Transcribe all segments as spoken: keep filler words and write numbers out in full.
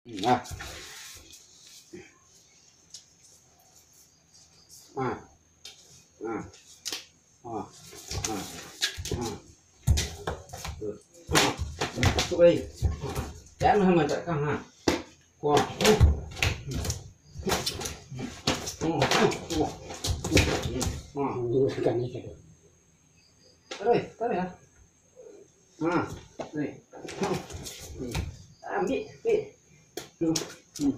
Nah. Nah. Nah. Ah, ah, ah. Tuh. Ah, masuk lagi. Jangan mancak kah, ha. Kuah. Oh, oh, oh. Ah. Taruh, taruh ya. Ah, taruh. Ambil, ambil. Tuh. Hmm.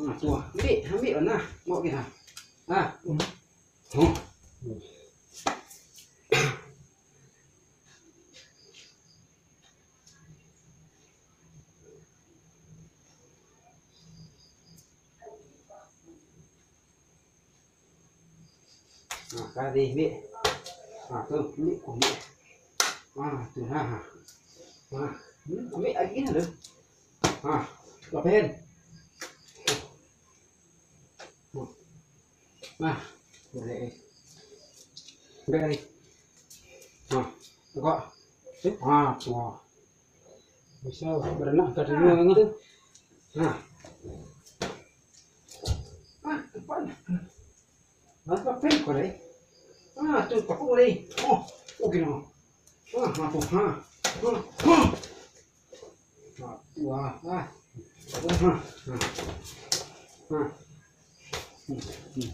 Ah, tuh. Ambil, ambil, nah. Bawa kita. Ah. Hmm. Nah, tadi, ambil. Nah, tu, ambil, ambil. Nah, tu, ha, ha. Nah, hmm, ambil lagi, nah, tu. Nah, lapehin. Nah, boleh. Udah kali. Nah, kok. Eh? Ah, tuh. Bisa berenang ka dunia ni. Nah. Ah, depan. Nah, apa pen kau, deh? Ah, tu, pakai boleh. Oh, oke, no. Ah, apa? Ha. Ha. Ha. Wah, ah. Wah, ha. Ha. Ha. Hmm, hmm.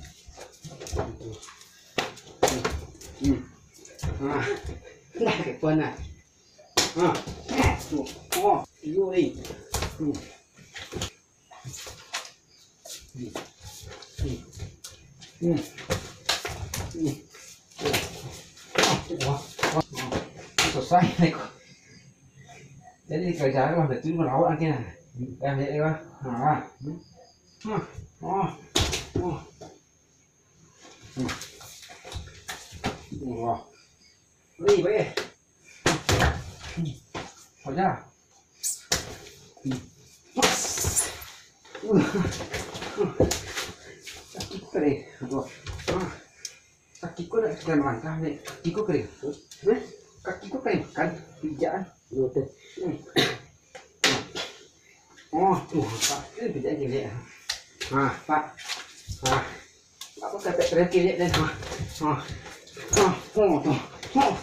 Hmm. Hmm. Ah. Dah, kawan, ah. Ah. Tu. Oh, iyo ni. Hmm. Hmm. Hmm. Hmm. Hmm. Wah, wah, wah. Susah ni kok. Jadi, kerja lah, betul melawak nanti, nah. Yang dia, dia, nah. Hmm. Nah. Oh. Oh. Hmm. Wah. Ni, baik. Hmm. Aja. Hmm. Pas. Uh. Sakik kali. Aduh. Ah. Kaki ko nak kita melangkah ni. Kaki ko kering. Eh? Kaki ko kering kan? Pijakan. Betul. Hmm. Oh, tuh, Pak. Ini pijakan gini ya. Ah, Pak. Ah. Apa kata terakhir ya, dan? Ah. Ah. Ah. Oh, tuh. Oh.